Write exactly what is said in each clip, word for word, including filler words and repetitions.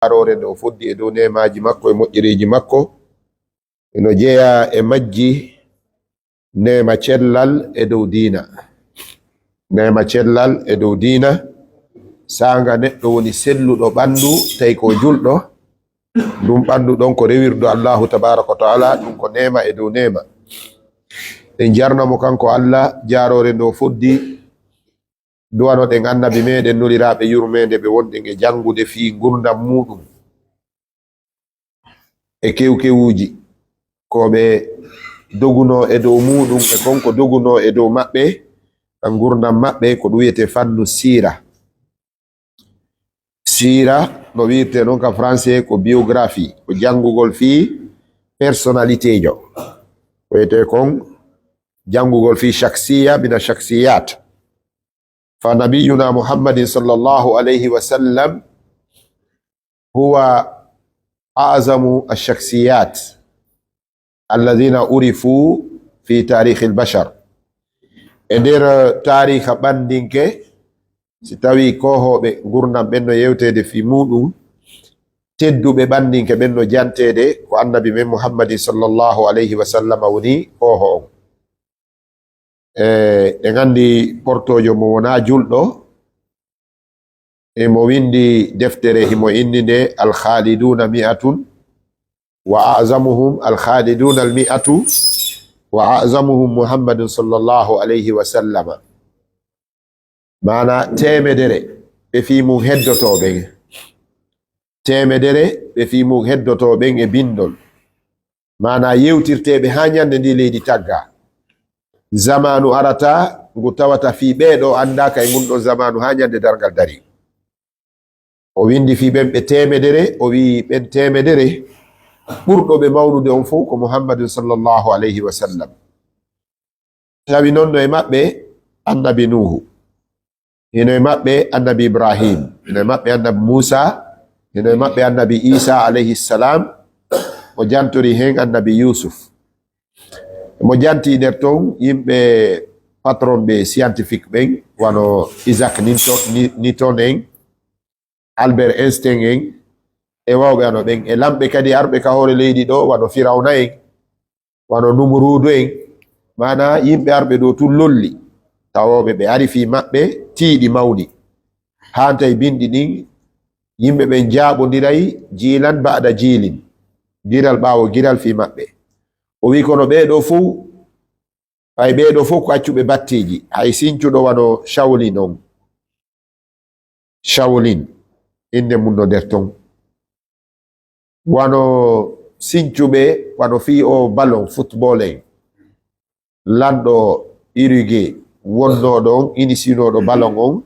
jaaroore nde o foddi e dow neemaaji makko e moƴƴereeji makko. Ino jeyaa e majji neema cellal e dow diina. Neema cellal e dow diina. Saanga neɗɗo woni selluɗo ɓanndu, tawi ko julɗo. Ɗum ɓanndu ɗon ko rewirdu Allahu tabaaraka wa taala, ɗum ko neema e dow neema. En jarna mo kanko Allah, jaaroore nde o foddi. Duwano ɗen annabi meɗen nuliraaɓe yurmeende ɓe wonɗen e janngude fii ngurndan muuɗum e kewkewuuji ko ɓe dogunoo e dow muuɗum e kon ko dogunoo e dow maɓɓe, ka ngurndan maɓɓe, ko ɗum wiyetee fannu siira. Siira, no wiirtee non ka français, ko biographie, ko janngugol fii personnalitéejo. Ko wiyetee kon janngugol fii shakhsiya mina shakhsiyat. Fa nabiyuna Muhammadin sallallahu alayhi wa sallam huwa a'zamu ash-shakhsiyat alladhina urifu fi tarikh al-bashar. E nder taariikha ɓanndinke, si tawii koohooɓe ngurndan ɓen no yewteede fii muuɗum, tedduɓe ɓanndinke ɓen no janteede ko annabi men Muhammadin sallallahu alayhi wa sallam woni kooho on. E, en anndi portoojo mo wonaa julɗo, e mo winndi deftere, himo inni nde, Al-Khaliduna mi'atun, wa a'zamuhum Al-Khaliduna al-mi'atu, wa a'zamuhum Muhammadun sallallahu alayhi wa sallama. Maana teemedere ɓe fii mun heddotoo ɓen. Teemedere ɓe fii mun heddotoo ɓen e binndol. Maana yewtirteeɓe haa ñannde ndi leydi tagga. Zamaanu arata ngu tawata fii ɓee ɗoo anndaaka e ngun ɗon zamaanu haa ñannde darngal darii. O winndi fii ɓen ɓe teemedere, o wi'i ɓen teemedere, ɓurɗo ɓe mawnude on fow ko Muhammadun sallallahu alayhi wa sallam. Tawi non no e maɓɓe annabi Nuuhu, hino e maɓɓe annabi Ibrahim, hino e maɓɓe annabi Muusa, hino e maɓɓe annabi Iisa alayhi salam, o jantori hen annabi Yuusuf. Mo janti nder ton yimɓe patron ɓe scientifique ɓen, wano Isaac Newton, Ni-, Newton en, Albert Einstein en, e wawɓe ano ɓen, e lamɓe kadi arɓe ka hoore leydi ɗo, wano Firawna en, wano Numuruudu en, maana yimɓe arɓe ɗo tun lolli, tawooɓe ɓe ari fii maɓɓe, tiiɗi mawni. Haantay binɗi ɗin, yimɓe ɓen jaaɓondiray jiilan ba'da jiilin, giral ɓaawo giral fii maɓɓe. O wi'i, kono ɓee ɗoo fow, ɓay ɓee ɗoo fow ko accuɓe batteeji, hay sincuɗo wano Shaolin on. Shaolin, innde mun no nder ton. Wano sincuɓe, wano fii o ballon, football en. Lanɗo Uruguay wonnooɗo on, inisinooɗo ballon on,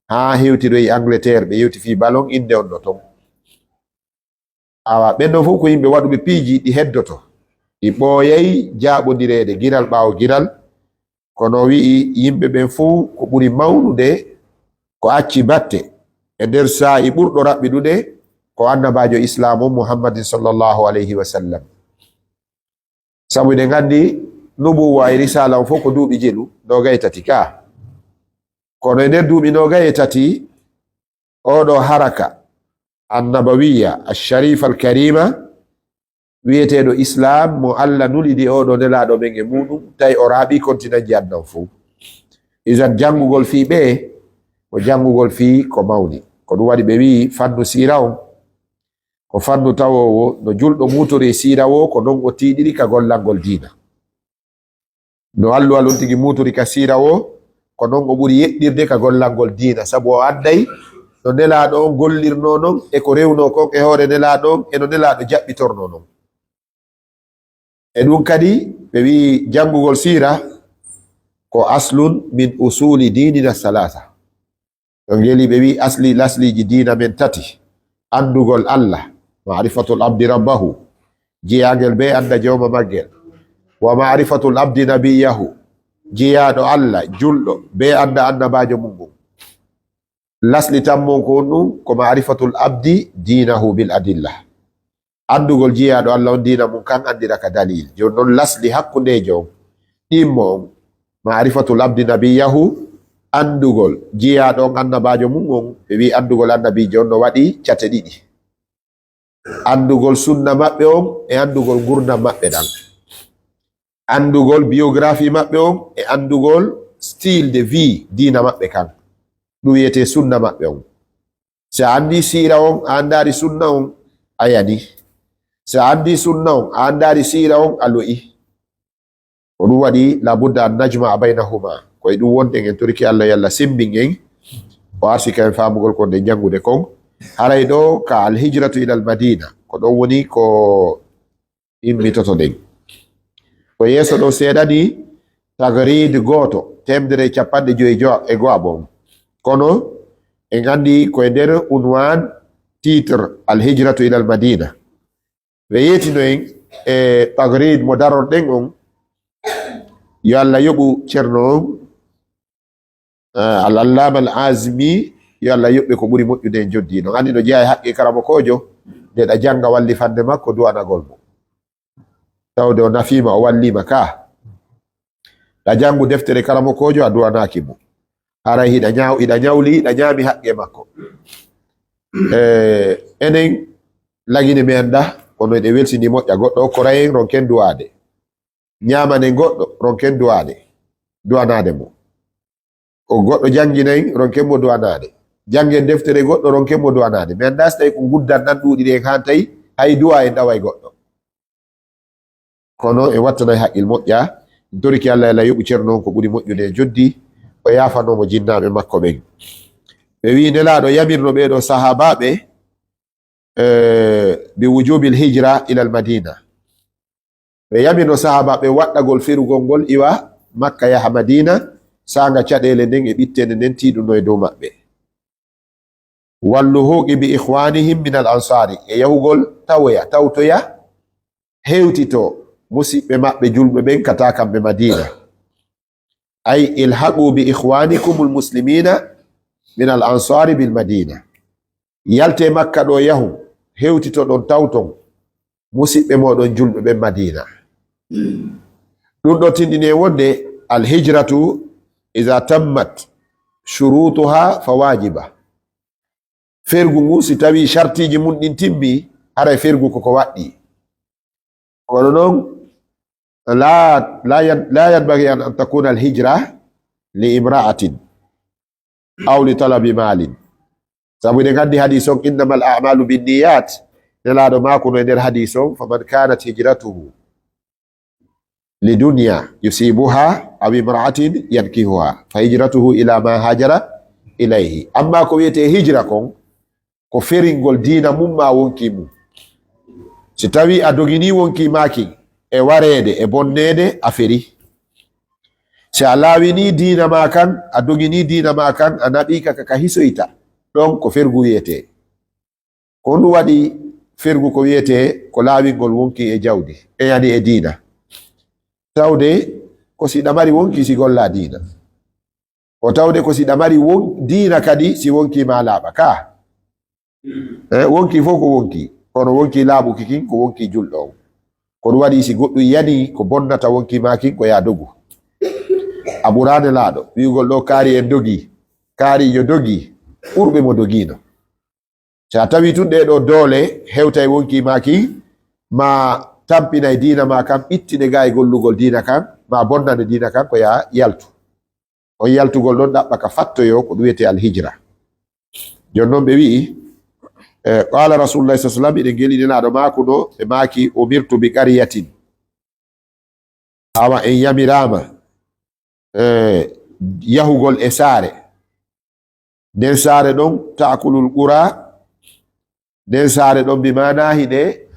haa hewtidoyi Angleterre, ɓe yewti fii ballon, innde on no ton. Awa, ɓen ɗon fow ko yimɓe waɗuɓe piiji ɗi heddoto. Ɗi ɓooyay jaaɓondireede giral ɓaawo giral. Kono o wi'i yimɓe ɓen fow ko ɓuri mawnude ko acci batte e nder saa'i ɓurɗo raɓɓiɗude ko annabaajo Islaam on Muhammadin sallallahu alayhi wa sallam. Sabu eɗen anndi nubuwa e risaala on fow ko duuɓi jelu, noogay e tati ka. Kono e nder duuɓi noogay e tati, oɗo haraka annabawiya, ash-sharifa al-karima, wi'eteeɗo Islaam, mo Allah nulidi oɗo nelaaɗo men e muuɗum, tawi o raaɓi kontinanji aduna on fow. Izan, janngugol fii ɓee, ko janngugol fii ko mawni. Ko ɗum waɗi ɓe wi'i fannu siira on, ko fannu tawoowo no julɗo muutori e siira woo, ko non o tiiɗiri ka gollangol diina. No alluwal on tigi muutori ka siira woo, ko non o ɓuri yeɗɗirde ka gollangol diina, sabu o anday no nelaaɗo on gollirnoo non, e ko rewnoo kon e hoore nelaaɗo on, e no nelaaɗo jaɓɓitornoo non. E ɗum kadi, ɓe wi'i janngugol siira ko aslun min usuli diinina salaasa. Ɗo ngeli ɓe wi'i asli, lasliiji diina men tati, anndugol Allah, ma'rifatul abdi rabbahu, jiyaangel bee annda jooma maggel, wa ma'rifatul abdi nabiyyahu, jiyaaɗo Allah, julɗo, bee annda annabaajo mum ngun. Lasli tammonko on ɗum ko ma'rifatul abdi diinahu bil adilla. Anndugol jiyaaɗo Allah on diina mum kan anndira ka dalil. Jooni non lasli hakkundeejo on, ɗimmo on, ma'rifatul abdi nabiyyahu, anndugol jiyaaɗo on annabaajo mum on, ɓe wi'i anndugol annabiijo on no waɗi cate ɗiɗi. Anndugol sunna maɓɓe on e anndugol ngurndam maɓɓe ɗan. Anndugol biographie maɓɓe on e anndugol style de vie diina maɓɓe kan. Ɗum wiyetee sunna maɓɓe on. Si a anndii siira on, a anndaali sunna on, a yanii. Si a anndii sunna on, a anndaali siira on, a lo'ii. Ko ɗum waɗi, la budda an najma'a baynahuma. Ko e ɗum wonɗen, en torike Allah yo Allah semmbin en. O arsika en faamugol ko nden janngude kon. Haray ɗoo ka al hijratu ila al madina. Ko ɗon woni ko immitotoɗen. Ko yeeso ɗoo seeɗa nii, tagrid gooto, teemedere e capanɗe jowi e jowa-, e go'aɓo on. Kono en anndi ko e nder unwan, titre, al hijratu ila al madina. Ɓe yeetino en e tagrid mo darorɗen on. Yo Allah yoɓu ceerno on, eh, al allama al azmi, yo Allah yoɓ ɓe ko ɓuri moƴƴude e joddi. No anndi no jeyaa e haqqe karamokoojo, nde ɗa jannga wallifannde makko, du'anagol mo. Tawde o nafiima, o walliima ka. Ɗa janngu deftere karamokoojo, a du'anaaki mo. Haray hiɗa ñaaw-, hiɗa ñawli, hiɗa ñaami haqqe makko. Eh, enen Lagine men ɗa, kono eɗe welsini moƴƴa. Goɗɗo okkoray en, ronken du'aade. Ñaamanen goɗɗo, ronken du'aade. Du'anaade mo. Ko goɗɗo janngina en, ronken mo du'anaade. Janngen deftere goɗɗo, ronken mo du'anaade. Mi anndaa si tawi ko nguddan ɗan ɗuuɗiri en haa tawi hay du'a en ɗaway goɗɗo. Kono en wattanay haqqil moƴƴa, en torike Allah, Allah yoɓu ceerno on ko ɓuri moƴƴude e joddi, o yaafanoo mo jinnaaɓe makko ɓen. Ɓe wi'i Nelaaɗo yamirno ɓee ɗoo sahaabaaɓe, eh, bi wujubil hijra ilal Madina. Ɓe yamirno sahaabaaɓe waɗɗagol ferugol ngol iwa Makka yaha Madina, saanga caɗeele nden e ɓitteende nden tiiɗunoo e dow maɓɓe. Walluhuqi bi ikhwanihim min al ansari, e yahugol tawoya, tawtoya, hewtito musiɓɓe maɓɓe julɓe ɓen ka taa kamɓe Madina. Ay ilhaqu bi ikhwanikumul muslimina min al ansari bil Madina. Yalte Makka ɗoo, yahun, hewtitoɗon, tawton musiɓɓe mooɗon julɓe ɓen Madina. Ɗum ɗoo tinndini en wonde al hijratu iza tammat shurutuha fa wajiba. Fergu ngu, si tawii shartiiji mun ɗin timmii, haray fergu ko ko waɗɗii. Kono non, la, la yan-, la yanbaghi an, an takuna al hijra li imra'atin aw li talabi malin. Sabu eɗen anndi hadiis on, "Innamal a'malu binniyat." Nelaaɗo maakuno e nder hadiis on, "Faman kanat hijratuhu li dunya yusibuha aw imra'atin yankihuha, fa hijratuhu ila ma hajara ilayhi." Amma ko wiyetee hijra kon, ko feringol diina mum maa wonkii mum. Si tawii a doginii wonkii maa kin e wareede, e bonneede, a ferii. Si a laawinii diina maa kan, a doginii diina maa kan, a naɓii ka, ka, ka hisoyta, ɗon ko fergu wiyetee. Ko ɗum waɗi fergu ko wiyetee ko laawingol wonkii e jawdi, e yani e diina. Tawde ko si ɗa mari wonkii si gollaa diina. Ko tawde ko si ɗa mari won-, diina kadi si wonkii maa laaɓa ka. Eh, wonkii fof ko wonkii, kono wonkii laaɓuki kin ko wonkii julɗo on. Ko ɗum waɗi si goɗɗum yanii ko bonnata wonkii maa kin, ko yaa dogu. A ɓuraane laaɗo wi'ugol ɗoo kaari en dogii, kaari yo dogii, ɓurɓe mo dogiino. Si a tawii tun ɗee ɗoo doole hewtay wonkii maa kin, ma tampinay diina maa kan, ɓittine gaa e gollugol diina kan, ma bonnane diina kan, ko yaa yaltu. On yaltugol ɗon ɗaɓɓa ka fattoyoo, ko ɗum wiyetee al hijra. Jooni non ɓe wi'i, eh, qala Rasulullah sallallahu alaihi wasallam, iɗen geli Nelaaɗo maakuno, ɓe maaki, "Umirtu bi qaryatin." Awa en yamiraama, eh, yahugol e saare. Nden saare ɗon, ta'kulul qura, nden saare ɗon, bi maana hinde,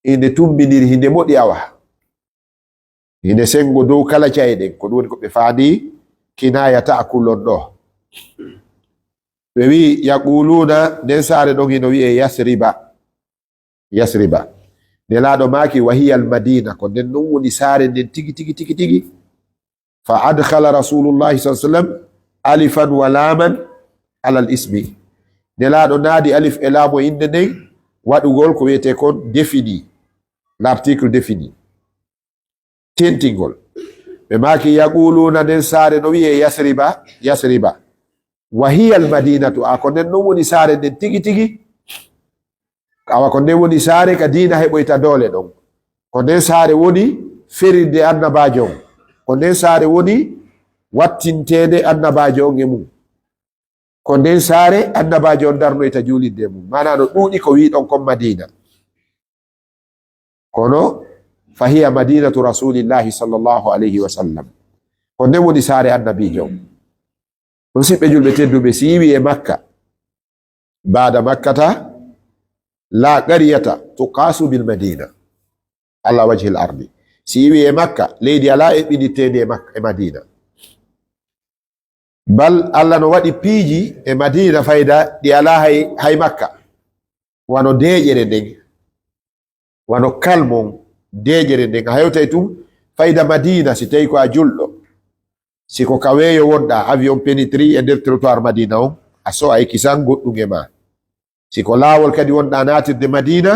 hinde tumbindiri, hinde moɗi awa. Hinde sengo dow kala ca'e ɗen, ko ɗum woni ko ɓe faandi kinaya ta'kul on ɗoo. Ɓe wi'i, yaquluna, nden saare ɗon hino wi'ee Yasriba. Yasriba. Nelaaɗo maaki, wa hiya al Madina, ko nden non woni saare nden tigi, tigi, tigi, tigi. Fa adkhala Rasulullahi sallallahu alaihi wasallam alifan wa laman ala al ismi. Nelaaɗo naadi alif e laam e innde nden, waɗugol ko wiyetee kon défini, l'article défini. Tentingol. Ɓe maaki, yaquluna, nden saare no wi'ee Yasriba, Yasriba. Wa hiya al Madinatu, a ko nden non woni saare nden tigi tigi. Awa ko nden woni saare ka diina heɓoyta doole ɗon. Ko nden saare woni ferirde annabaajo on. Ko nden saare woni wattinteende annabaajo on e mum. Ko nden saare annabaajo on darnoyta juulirde e mum. Maanaa no ɗuuɗi ko wi'ɗon kon Madiina. Kono, fahiya madinatu rasulillahi sallallahu alayhi wa sallam. Ko nden woni saare annabiijo on. Musiɓɓe julɓe tedduɓe, si wi'e Makka, baada Makkata, la qaryata tuqasu bil Madina ala wajhil ardi. Si wi'e Makka, leydi alaa eɓɓinditteendi e Mak-, e Madina. Bal Allah no waɗi piiji e Madina fayda ɗi alaa hay, hay Makka. Wano deeƴere nden, wano kalmon, deeƴere nden. A hewtay tun fayda Madina, si tawi ko a julɗo. Si ko ka weeyo wonɗaa, avion pénitri e nder trottoir Madina on, a so'ay kisan goɗɗun e ma. Si ko laawol kadi wonɗaa naatirde Madina,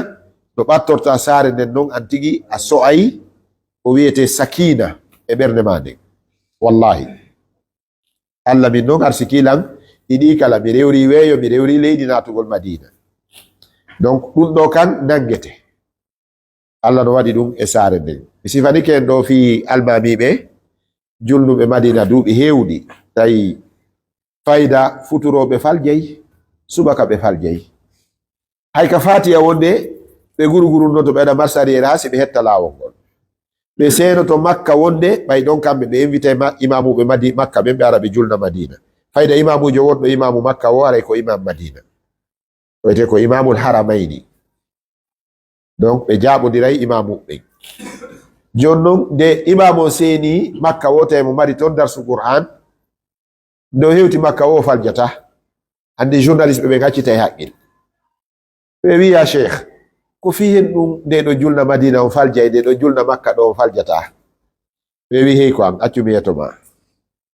no ɓattortaa saare nden non, an tigi a so'ay ko wi'etee sakiina e ɓernde maa nden. Wallahi. Allah min non arsiki lan, ɗiɗi kala, mi rewri weeyo, mi rewri leydi naatugol Madina. Donc, ɗun ɗoo kan nangete. Allah no waɗi ɗun e saare nden. Mi sifanike en ɗoo fii almaamiiɓe, julnuɓe Madina duuɓi heewuɗi, tawi fayda futurooɓe faljay, subaka ɓe faljay. Hay ka Faatiya wonde ɓe gurugurunnoto, ɓe waɗa marche arrière haa si ɓe hetta laawol ngol. Ɓe seenoto Makka wonde, ɓay ɗon kamɓe ɓe invitay ma-, imaamuuɓe Madi-, Makka ɓen, ɓe ara ɓe julna Madina. Fayda imaamuujo wonɗo imaamu Makka o, aray ko imaam Madina. O wiyetee ko Imaamul Haramayni. Donc, ɓe jaaɓondiray imaamu ɓen. Jooni non, nde imaamu on seeni Makka woo, tawi mo mari ton darsu Qur'an, nde o hewti Makka woo, o faljataa. Anndi journaliste ɓe ɓen accitay haqqil. Ɓe wi'i, "Yaa Sheikh, ko fii hen ɗun, nde ɗo julna Madina on faljay, nde ɗo julna Makka ɗo on faljataa?" Ɓe wi'i, "Hey, ko an, accu mi yeto ma.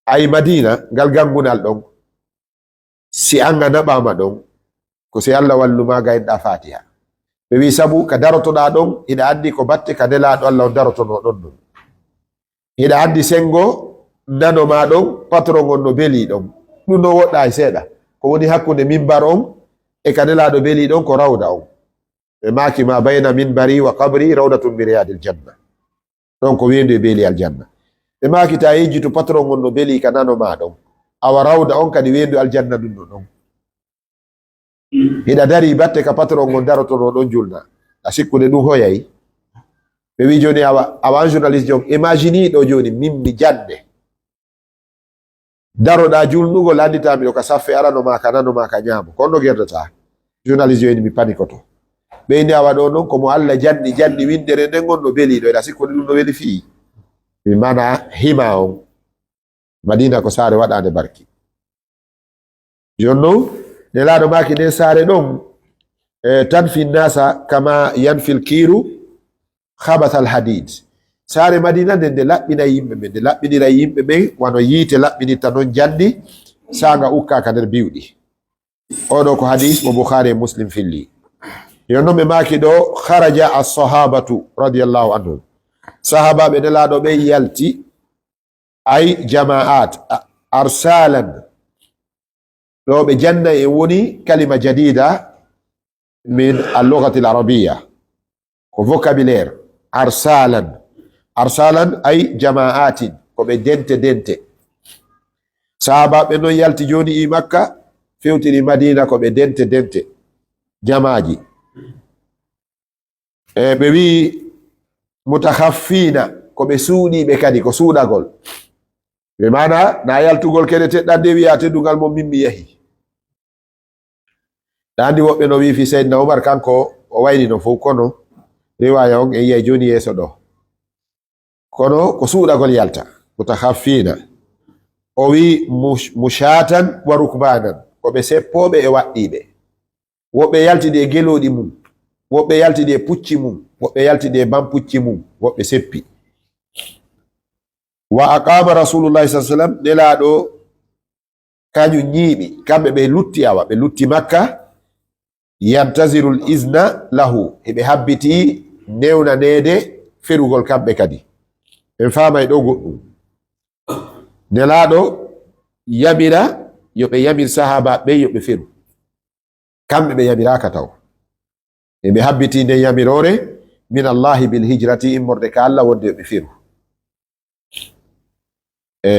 Ay Madina, ngal ganngunal ɗon, si an a naɓaama ɗon, ko si Allah wallu ma, gaynoɗaa Faatiha." Ɓe wi'i, "Sabu ka darotoɗaa ɗon, hiɗa anndi ko batte ka Nelaaɗo Allah on darotonoo ɗon non. Hiɗa anndi senngo nano ma ɗon, patron on no belii ɗon. Ɗun no woɗɗaay seeɗa. Ko woni hakkunde mimbar on e ka Nelaaɗo belii ɗon, ko rawda on. Ɓe maaki, ma bayna minbari wa qabri rawdatun min riyadil janna." Ɗon ko weendu e beeli aljanna. Ɓe maaki, "Taa yejjitu, patron on no belii ka nano ma ɗon. Awa rawda on kadi weendu aljanna ndun no ɗon. Hiɗa darii batte ka patron on darotonoo ɗon julna. A sikkude ɗun hoyay?" Ɓe wi'i, "Jooni awa, awa an journaliste on, imagine ɗo jooni min mi jannde. Daroɗaa julnugol, annditaa miɗo ka saffe arano maa ka nano maa ka ñaamo. Ko honno gerdataa?" Journaliste yo inni, "Mi panikoto." Ɓe inni, "Awa ɗo non, ko mo Allah janni, janni winndere nden on no belii ɗo. Hiɗa sikkude ɗun no weli fii?" Mi mana hima on. Madina ko saare waɗaande barki. Jooni non, Nelaaɗo maaki nden saare ɗon, e, tanfi nasa kama yanfil kiiru khabathal hadid. Saare Madina nden, nde laɓɓinay yimɓe ɓen, nde laɓɓiniray yimɓe ɓen, wano yiite laɓɓinirta non janni, saanga ukkaa ka nder biwɗi. Oo ɗoo ko hadiis mo Bukhaari e Muslim filli. Jooni non ɓe maaki ɗoo, kharaja as-sahabatu radiyallahu anhum. Sahaabaaɓe Nelaaɗo ɓen yalti, ay jama'at, a-, arsalan. Ɗoo ɓe jannay en woni kalima jadida min al-lughati al-arabiyya. Ko vocabulaire. Arsalan. Arsalan ay jama'atin. Ko ɓe dente dente. Sahaabaaɓe non yalti jooni e Makka, fewtiri Madina ko ɓe dente dente. Jamaaji. E, ɓe wi'i mutakhaffiina, ko ɓe suuɗiiɓe kadi, ko suuɗagol. Ɓe maana, na yaltugol kene teɗɗande wi'a teddungal mon min mi yahi. Ɗa anndi woɓɓe no wi'i fii Seydina Umar, kanko o wayni no fow, kono riwaaya on en yi'ay jooni yeeso ɗoo. Kono ko suuɗagol yalta, mutakhaffiina. O wi'i mush-, mushaatan wa rukbaanan, ko ɓe seppooɓe e waɗɗiiɓe. Woɓɓe yaltidi e gelooɗi mum, woɓɓe yaltidi e pucci mum, woɓɓe yaltidi e bampucci mum, woɓɓe seppi. Wa aqaama Rasulullahi sallallahu alaihi wasallam, Nelaaɗo kañum ñiiɓi, kamɓe ɓe lutti, awa, ɓe lutti Makka, yantazirul izna lahu, hiɓe habbiti newnaneede ferugol kamɓe kadi. En faamay ɗoo goɗɗum. Nelaaɗo yamira yo ɓe yamir sahaaba ɓen yo ɓe feru. Kamɓe ɓe yamiraaka taw. E ɓe habbiti nden yamiroore, min Allahi bil hijrati, immorde ka Allah wonde yo ɓe feru. E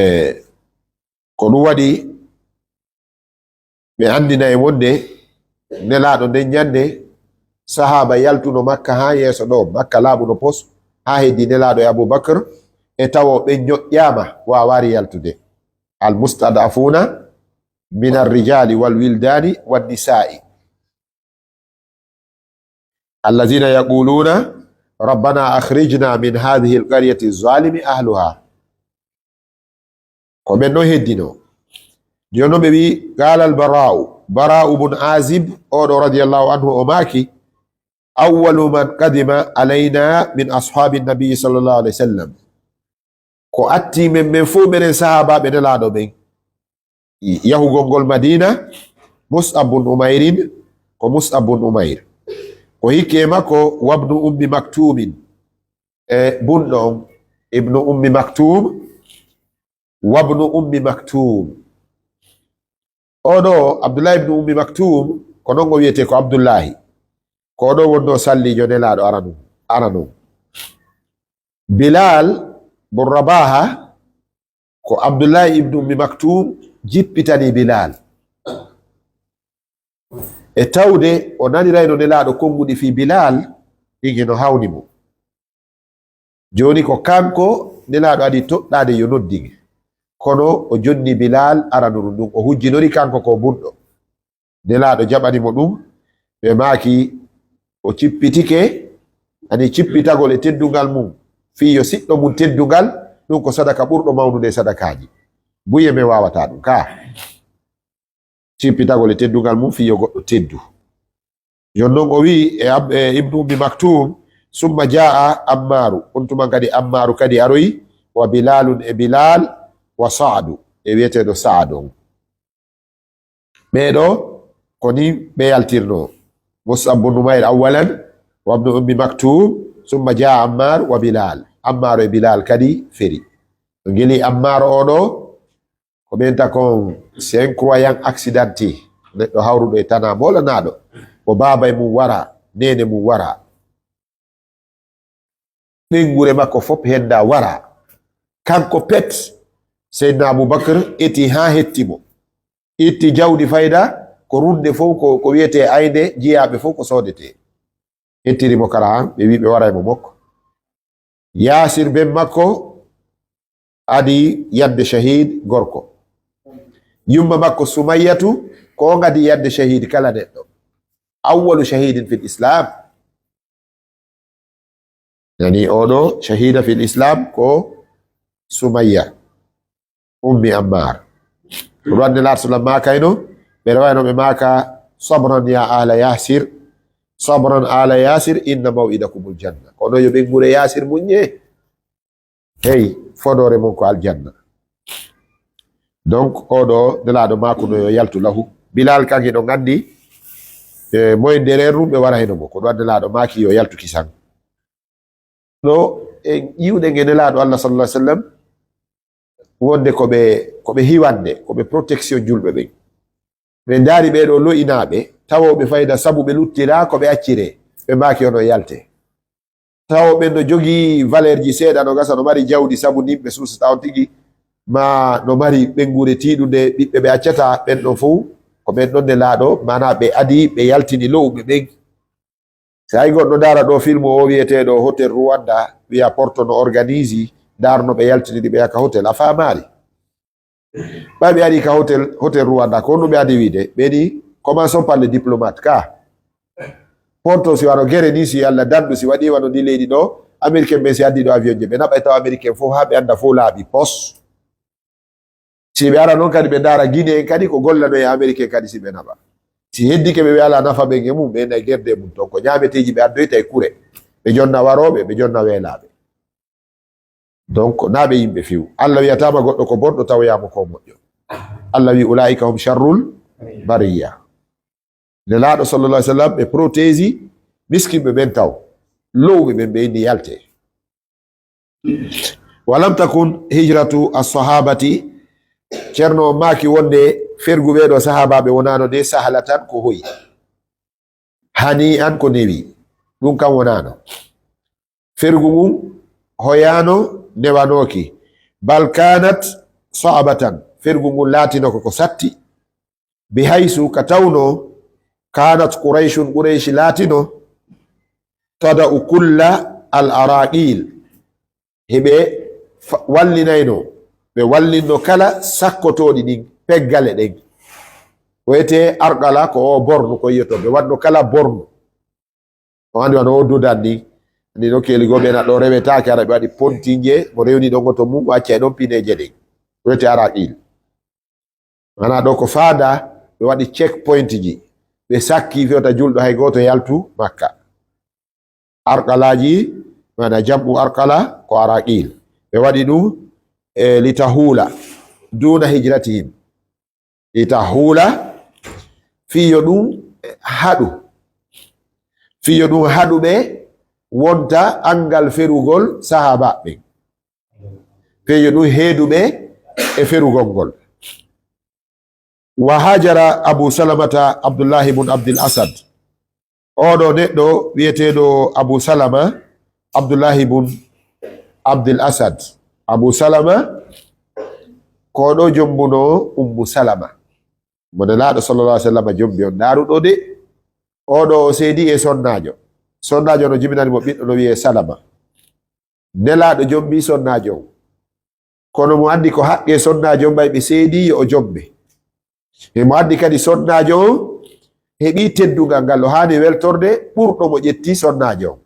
ko ɗum waɗi, ɓe anndina e wonde Nelaaɗo nden ñannde, sahaaba yaltuno Makka haa yeeso ɗo, Makka laaɓuno pos, haa heddi Nelaaɗo e Abu Bakr, e tawo ɓen ñoƴƴaama, waawaari yaltude. Al mustad'afuuna min ar-rijaali wal wildaani wan nisaa'i. Allazina yaquluna, "Rabbana akhrijna min hadhihi al-qaryati az-zalimi ahluha." Ko ɓen ɗon heddino. Jooni non ɓe wi'i, qala al-Bara'u, Bara'u bun Azib, oɗo radiyallahu anhu, o maaki, "Awwalu man qadima alayna min ashabi nabi sallallahu alayhi wa sallam." Ko atti men, men fof, menen sahaabaaɓe Nelaaɗo ɓen, yahugol ngol Madina, Mus'ab bun Umayrin, ko Mus'ab bun Umayr. Ko hikke e makko, wabnu Ummi Maktumin, e bunɗo on, Ibnu Ummi Maktum, wabnu Ummi Maktum. Oɗo, Abdullahi ibnu Ummi Maktum, ko non o wiyetee ko Abdullahi. Ko oɗo wonno sallijo Nelaaɗo aranu, aranu. Bilal bun Rabaha, ko Abdullahi ibnu Ummi Maktum jippitani Bilal. E tawde o nanirayno Nelaaɗo konnguɗi fii Bilal, ɗin hino hawni mo. Jooni ko kanko Nelaaɗo adi toɗɗaade yo noddin. Kono o jonni Bilal aranuru ndun, o hujjinori kanko ko bunɗo. Nelaaɗo jaɓani mo ɗum, ɓe maaki, o cippitike, ani cippitagol e teddungal mum, fii yo siɗɗo mum teddungal, ɗum ko sadaka ɓurɗo mawnude e sadakaaji. Buye men waawataa ɗum, kaa. Cippitagol e teddungal mum, fii yo goɗɗo teddu. Jon non o wi'i e Ab-, e Ibnu Ummi Maktum, "Summa jaa'a Ammaaru." On tuman kadi Ammaaru kadi aroyi, "wa Bilaalun," e Bilaal, "wa Sa'du," e wi'eteeɗo Sa'ad on. Ɓee ɗoo, ko ni ɓe yaltirnoo. Mus'ab bun Numayr awwalan, wa Ibnu Ummi Maktum, summa jaa'a Ammaar wa Bilaal. Ammaaru e Bilaal kadi feri. No ngeli Ammaaru oo ɗoo, ko ɓen ta kon, c'est un croyant accidenté. Neɗɗo hawruɗo e tanaa moolanaaɗo. Ko baaba e mum wara, neene mum wara. Ɓeynguure makko fof henndaa wara. Kanko pet, Seydina Abu Bakr eti haa hetti mo. Itti jawdi fayda, ko runde fof, ko, ko wiyetee aynde, jiyaaɓe fof ko soodetee. Ittiri mo kara han, ɓe wi ɓe waray mo mokko. Yaasir ben makko adi yande shahid gorko. Yumma makko Sumayyatu, ko on adi yande shahid kala neɗɗo. Awwalu shahidin fil Islam. Yani, oɗo shahida fil Islam ko Sumayya, ummi Ammar. Ko ɗum waɗi Nelaaɗo sallam maakayno, ɓe rewayno ɓe maaka, "Sabran ya ahla Yasir, sabran ala Yasir, inna maw'idakumul janna." Kono yo ɓeynguure Yasir muññe. Hey, fodoore mon ko aljanna. Donc, oɗo Nelaaɗo maakuno yo yaltu lahu. Bilal kan hiɗon anndi, e moye ndereer ɗum ɓe wara heno mo. Ko ɗum waɗi Nelaaɗo maaki yo yaltu kisan. Ɗo, en ƴiwɗen e Nelaaɗo Allah sallallahu alaihi wasallam, wonde ko ɓe, ko ɓe hiwande, ko ɓe protection julɓe ɓen. Ɓe ndaari ɓee ɗoo lo'inaaɓe, tawooɓe fayda sabu ɓe luttira ko ɓe acciree. Ɓe maaki ono yalte. Tawo ɓen no jogii valeur ji seeɗa, no gasa, no mari jawdi sabu ndin ɓe suusata on tigi, maa no mari ɓeynguure tiiɗunde, ɓiɓɓe ɓe accata, ɓen ɗon fow ko ɓen ɗon Nelaaɗo, maanaa ɓe adii, ɓe yaltini lo'uɓe ɓen. Si hay goɗɗo ndaara ɗoo film o wiyeteeɗo Hotel Rwanda, wiya Porto no organise, ndaar no ɓe yaltiniri ɓe ka hotel, a faamaali. Ɓay ɓe ari ka hotel, hotel Rwanda, ko honɗum ɓe adi wiide? Ɓe ni, commençons par les diplomates, ka. Porto si wano gere ni, si Alla dandu, si waɗi wano ndi leydi ɗo, Américain ɓen si addi ɗo avion je, ɓe naɓay taw Américain fof haa ɓe anda fof laaɓi pos. Si ɓe ara noon kadi ɓe ndaara Guinée en kadi ko gollano e Américain kadi si ɓe naɓa. Si heddike ɓe ɓe ala nafa ɓen e mum, ɓe nayi gerde e mum toon. Ko ñaameteeji ɓe addoyta e kure. Ɓe jonna warooɓe, ɓe jonna weelaaɓe. Donc, naa ɓe yimɓe few. Allah wiyataama goɗɗo ko bonɗo tawoyaama ko moƴƴo. Allah wi, "Ulaa'ika hum sharrul bariyya." Nelaaɗo sallallahu alaihi wasallam ɓe protégé miskinɓe ɓen taw. Lowɓe ɓen ɓe inni yalte. "Walam takun hijratu as-sahabati." Ceerno on maaki wonde fergu ɓee ɗoo sahaabaaɓe wonaano de sahlatan ko hoyi. Hani an ko newi. Ɗum kam wonaano. Fergu ngun hoyaano, newanooki. Bal kanat sa'batan. Fergu ngun laatino ko ko satti. Bi haysu ka tawno kanat Qurayshun, Qurayshi laatino, tada'u kulla al araqil. Hiɓe fa-, wallinayno, ɓe wallinno kala sakkotooɗi ɗin, peggale ɗen. Ko wiyetee arqala ko o bornu ko yiyoto, ɓe waɗno kala bornu. O anndi wano o dudan ni, ni no keeli goo ɓe na ɗo rewetaake, ara ɓe waɗi pontinje, mo rewni ɗon goto mum, wacca e ɗon pineeje ɗen. Ko wiyetee araqil. Maanaa ɗo ko faandaa, ɓe waɗi checkpoint ji. Ɓe sakki fewta julɗo hay gooto yaltu Makka. Arqalaaji, maanaa jam'u arqala ko araqil. Ɓe waɗi ɗum e litahula duna hijratihim. Litahula fii yo ɗum haɗu. Fii yo ɗum haɗu ɓe wonta anngal ferugol sahaabaaɓe ɓen. Fii yo ɗum heedu ɓe e ferugol ngol. Wa hajara Abu Salamata Abdullahi bun Abdil Asad. Oɗo neɗɗo wiyeteeɗo Abu Salama Abdullahi bun Abdil Asad. Abu Salama ko ɗo jombuno Ummu Salama. Mo Nelaaɗo sallallahu alaihi wasallam jombi on. Ndaaru ɗo de, oɗo o seedi e sonnaajo. Sonnaajo no jibinani mo ɓiɗɗo no wiyee Salama. Nelaaɗo jombi sonnaajo on. Kono mo anndi ko haqqee sonnaajo on, ɓay ɓe seedi yo o jombe. E mo anndi kadi sonnaajo on heɓii teddungal ngal o haani weltorde ɓurɗo mo ƴetti sonnaajo on.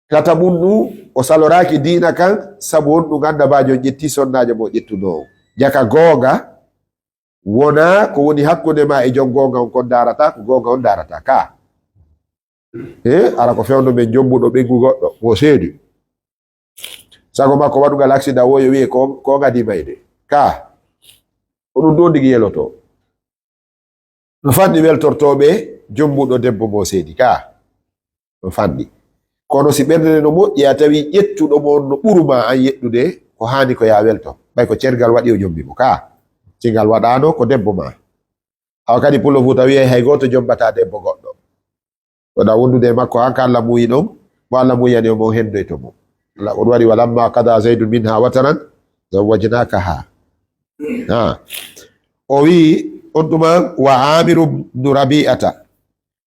Tata mum ɗum, o saloraaki diina kan, sabu on ɗum annabaajo on ƴetti sonnaajo mo ƴettunoo on. Jaka goonga wonaa ko woni hakkunde ma e jon goonga on kon ndaarata, ko goonga on ndaarata ka. E ara ko fewndo men jombuɗo ɓengu goɗɗo, mo seedi. Sago makko waɗugal accident, wo yo wiye ko, ko ngadi mayde. Ka. Ko ɗum ɗon ndigi yeloto. No fanɗi weltortooɓe jombuɗo debbo mo seedi ka. No fanɗi. Kono si ɓernde no moƴƴi, a tawi ƴettuɗo mo on no ɓuru ma an yeɗɗude, ko haani ko yaa welto. Ɓay ko cergal waɗi o jombi mo ka. Si ngal waɗaano ko debbo ma. Awa kadi Pullo Fuuta wiyay hay gooto jombata debbo goɗɗo. Waɗa wondude e makko han ka Allah muuyi ɗon, mo Allah muuyani o, mo hendoyto mo. La-, o waɗi, "Walamma qada Zaydun minha wataran zawwajnakaha." Ha. O wi'i on tuma, "Wa Amiru bnu Rabi'ata,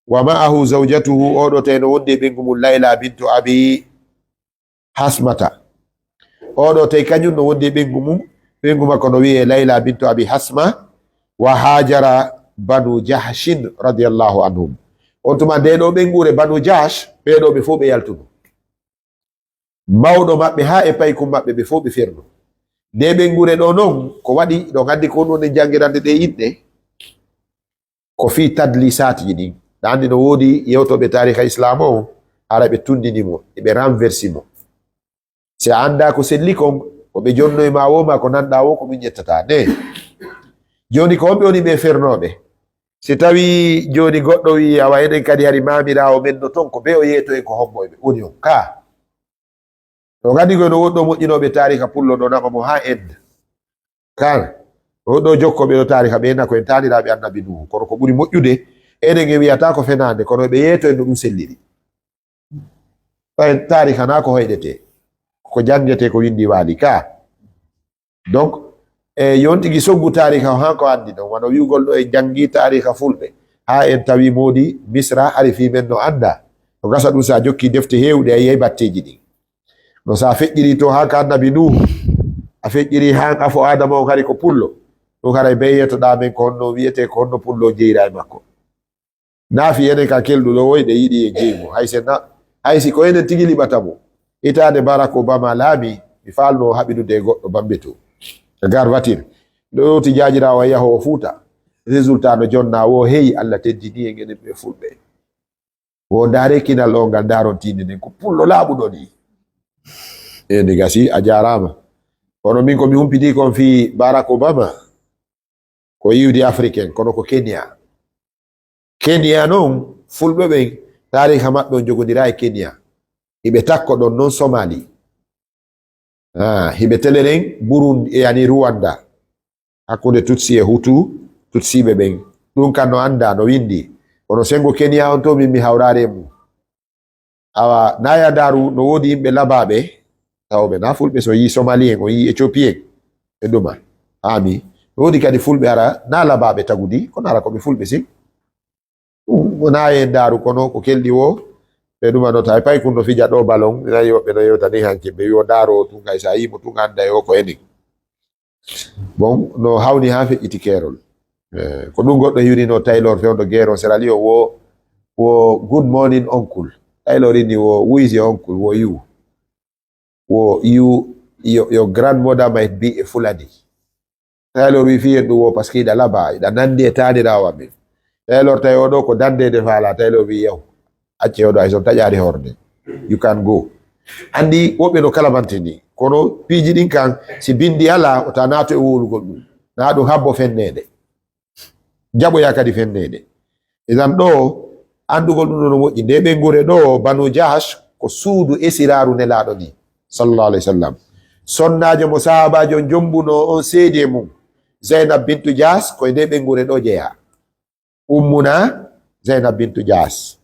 wa ma'ahu zawjatuhu," oɗo tawi no wondi e ɓengu mum Layla bintu Abi Hasmata. Oɗo tawi kañum no wondi e ɓengu mum, ɓengu makko no wi'ee Layla bintu Abi Hasma, wa Hajara Banu Jahshin radiyallahu anhum. On tuma nde ɗo ɓenguure Banu Jahsh, ɓee ɗo ɓe fof ɓe yaltuno. Mawɗo maɓɓe haa e paykun maɓɓe, ɓe fof ɓe ferno. Nde ɓenguure ɗo non, ko waɗi, ɗo nganndi ko ɗum woni janngirande ɗe inɗe. Ko fii tadlisaatiji ɗin. Ɗa anndi no woodi yewtooɓe taariika Islaam o, hara ɓe tunndini mo, ɓe renversi mo. Si a anndaa ko selli kon, ko ɓe jonno e maa woo maa ko nanɗaa woo, ko ɗum ƴettataa. Ne? Jooni ko honɓe woni ɓe fernooɓe? Si tawii jooni goɗɗo wi'i, "Awa enen kadi hari maamiraawo men no ton, ko bee o yeeto en ko hombo e ɓe woni on." Ka. No kadi ko no woɗɗo moƴƴinooɓe taariika pullo ɗo naɓa mo haa Inde. Kan, no woɗɗo jokkooɓe ɗo taariika ɓe na ko en taaniraaɓe Annabi Nuuhu. Kono ko ɓuri moƴƴude, enen en wiyata ko fenaande, kono ɓe yeeto en no ɗum selliri. Tawi taariika na ko hoyɗetee, ko janngetee, ko winndi waali ka. Donc, e yon tigi soggu taariika o han ko anndi ɗon, wano wi'ugol ɗo en janngi taariika fulɓe, haa en tawi moodi Misra ari fii men no annda. Ko gasa ɗum, si a jokki defte heewɗe, a yiyay batteeji ɗin. No si a feƴƴiri to han ka Annabi Nuuhu, a feƴƴiri han afo Aadama on hari ko pullo, ɗum haray bee yeetoɗaa men ko honno wiyetee, ko honno pullo jeyra e makko. Naafi enen ka kelɗuɗo woy ɗe yiɗi e jeymo. Hay si na-, hay si ko enen tigi liɓata mo. Hitaande Barack Obama laami, mi faalno haɓidude e goɗɗo Bambetu. Garvatir. Ɗo yowti jaajiraawo e yahoowo Fuuta. Résultat no jonna wo, hey, Allah teddini en enen ɓe fulɓe. Wo ndaare kinal o ngal ndaron tiinde nden. Ko pullo laaɓuɗo ni. E nde gasi, a jaaraama. Kono min ko mi humpiti kon fii Barack Obama. Ko iwdi Afrique en, kono ko Kenya. Kenya non, fulɓe ɓen, taariika maɓɓe on jogondiraa e Kenya. Iɓe takko ɗon non Somali. Ah, hiɓe teleren Burundi, e yani Rwanda. Hakkunde Tutsi e Hutu, Tutsiɓe ɓen. Ɗum kan no anndaa, no winndi. Kono senngo Kenya on to min mi hawraare e mum. Awa, na ya ndaaru no woodi yimɓe labaaɓe, tawɓe na fulɓe, so yii Somalien, o yii Éthiopien, ɓe ɗuma. Ami, no woodi kadi fulɓe ara, na labaaɓe tagudi, kono ara ko ɓe fulɓe si. Ɗum na e ndaaru, kono ko kelɗi wo, ɓe ɗuma no tawi pay kun no fija ɗo balon, na yo ɓe no yewta ni hanke, ɓe yo ndaaro tun, kay sa yii mo tun, anda yo ko enen. Bon, no hawni ha feƴƴiti keerol. Eh, ko ɗum goɗɗo hiwrino Taylor fewndo Geeron Sierra Leone wo, wo, "Good morning, uncle." Taylor inni wo, "Who is your uncle?" Wo, "You." Wo, "You, your, your grandmother might be a Fulani." Taylor wi fiyen ɗum wo, parce que iɗa laba, iɗa nandi e taaniraawo amen. Taylor tawi oɗo ko dandede faala, Taylor wi, "Yaw, acce oɗo, hay son taƴaari horde. You can go." Andi woɓɓe no kala mantini. Kono piiji ɗin kan, si bindi ala, o ta naato e wowlugol ɗum. Na ɗum habbo fennede. Jaɓoya kadi fennede. Idan ɗo, andugol ɗum ɗo no moƴƴi. Nde ɓe ngure ɗo, Banu Jahash, ko suudu esiraaru Nelaaɗo ni, sallallahu alaihi wasallam. Sonnaajo mo sahaabaajo on jombuno on seedi e mum, Zainab bintu Jahsh, ko e nde ɓe ngure ɗo jeyaa. Ummuna Zainab bintu Jahsh.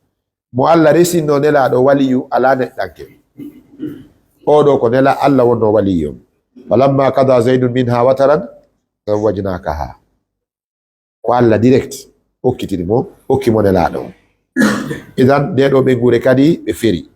Mo Allah resinno Nelaaɗo waliyu ala neɗɗanke. Oɗo ko Nela-, Allah wonno waliyu on. "Falamma qada Zaidun minha wataran, zawwajnakaha." Ko Allah direct okkitiri mo, okki mo Nelaaɗo. Idan, nde ɗo ɓe ngure kadi ɓe feri.